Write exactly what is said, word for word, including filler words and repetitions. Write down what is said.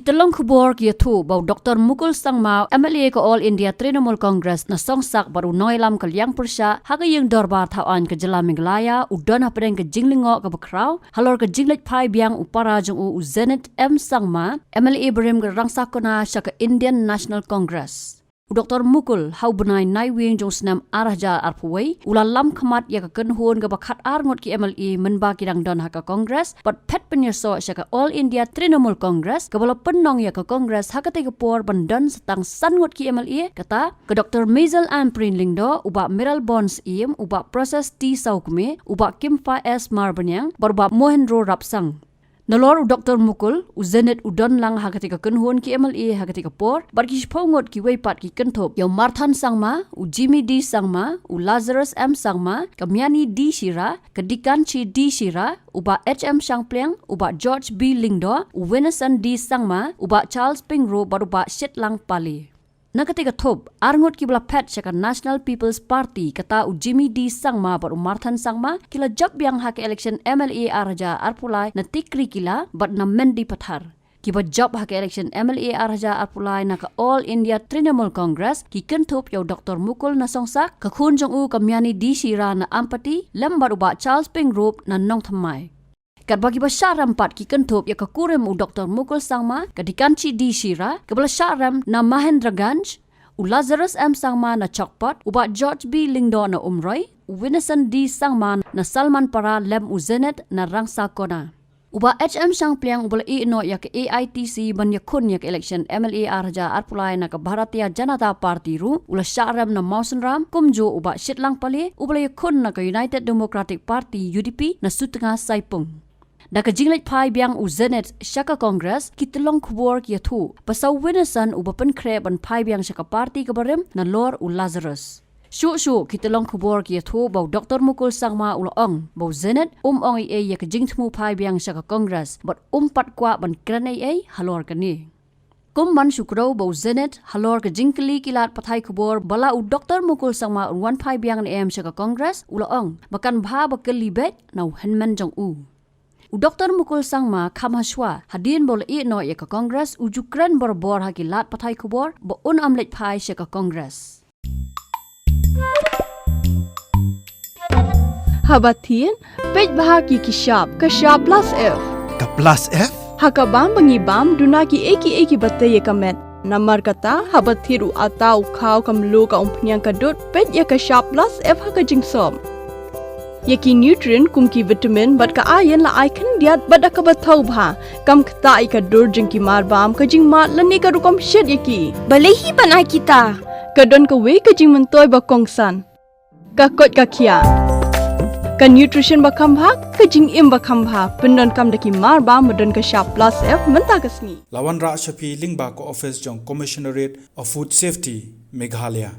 Te long khubor ki ïathuh ba u Doktor Mukul Sangma, M L A ka All India Trinamool Congress na Songsak bad u nongïalam ka liang pyrshah ha ka ïing dorbar thaw aiñ ka jylla Meghalaya, u don hapdeng ka jinglyngngoh kaba khraw halor ka jingleit phai biang u para jong u, u Zenith M Sangma, M L A barim ka Rangsakona sha ka Indian National Congress. U Doktor Mukul ha u bnai Naiwieng jong u snem ar hajar arphew wei u la lam khmat ïa ka kynhun kaba khat ar ngut ki M L A mynba ki dang don ha ka Congress bad phet pynïasoh sha ka All India Trinamool Congress kaba la pynlong ïa ka Congress ha katei ka por ban don sa tang san ngut ki M L A, kata ka Doktor Maisel Ampareen Lyngdoh, u Bah Mayralborn Syiem, u Bah Precious T Sawkmie, u Bah Kimfa S Marbaniang bad u Bah Mohendro Rapsang. Nalor u Doktor Mukul, u Zenith u don lang ha katei ka kynhun ki M L A ha katei ka por bad ki shiphew ngut kiwei pat ki kynthup ïa u Marthan Sangma, u Jimmy D Sangma, u Lazarus M Sangma, ka Miani D Shira, ka Dikanchi D Shira, u Bah H M Shangpliang, u Bah George B Lyngdoh, u Winnison D Sangma, u Bah Charles Pyngrope bad u Bah Shitlang Pale. Na katei ka thup, ar ngut kiba la phet sha ka National People's Party, kata u Jimmy D Sangma bad u Marthan Sangma, ki la jop biang ha ka election M L A ar hajar arphew lai na Tikrikilla bad na Mendipathar. Kiba jop ha ka election M L A ar hajar arphew lai na ka All India Trinamool Congress ki kynthup ïa u Doktor Mukul na Songsak, ka khun jong u ka Miani D Shira na Ampati, lem bad u Bah Charles Pyngrope na Nongthymmai. Katba kiba shah rem pat ki kynthup ïa ka kurim u Doktor Mukul Sangma, ka Dikanchi D Shira, kaba la shah rem na Mahendraganj, u Lazarus M Sangma na Chakpat, u Bah George B Lyngdoh na Umroi, u Winnison D Sangma na Salmanpara lem u Zenith na Rangsakona. U Bah H M Shangpliang uba la ïeh noh ïa ka A I T C ban ïakhun ïa ka election M L A ar hajar arphew lai na ka Bharatiya Janata Party ruh, u la shah rem na Mawsynram, kumjuh u Bah Shitlang Pale, uba la ïakhun na ka United Democratic Party, U D P, na Sutnga Saipung. Da ka jingleit phai biang u Zenith sha ka Congress, ki tyllong khubor ki ïathuh ba sa u Winnison uba pynkhreh ban phai biang sha ka party kaba rim nalor u Lazarus. Shuh shuh ki tyllong khubor ki ïathuh ba u Doktor Mukul Sangma u la ong ba u Zenith um ong ei ei ïa ka jingthmu phai biang sha ka Congress bad um pat kwah ban kren ei ei halor kane. Kum ban shu kdew ba u Zenith halor ka jingkylli ki lad pathai khubor ba la u Doktor Mukul Sangma un wan phai biang ne em sha ka Congress, u la ong ba kan bha ba kylli beit na u hynmen jong u. U Doktor Mukul Sangma kham hashwa hadien ba u la ïeh noh ïa ka Congress u ju kren barabor ha ki lad pathai khubor ba un ym leit phai sha ka Congress. Haba thied, peit bha ki ki shap, ka shap plus F. Ka plus F? Ha ka bam ba ngi bam, duna ki ei ki ei kiba tei ïa ka met. Namar kata, haba thied u atta u khaw ka mluh ka umphniang ka dud, peit ïa ka shap plus F ha ka jingsop. Ïa ki nutrient kum ki vitamin bad ka iron la ai khyndiat bad da kaba thaw bha. Kam ktah ïa ka dur jong ki mar bam, ka jingmad lane ka rukom shet ïa ki. Balei hi ban ai kita? Ka don kawei ka jingmyntoi ba kongsan. Ka koit ka khiah. Ka nutrition ba kham bha, ka jingim ba kham bha. Pyndonkam da ki mar bam ba don ka shap plus F mynta ka sngi. La wanrah sha phi lyngba ka office jong Commissionerate of Food Safety, Meghalaya.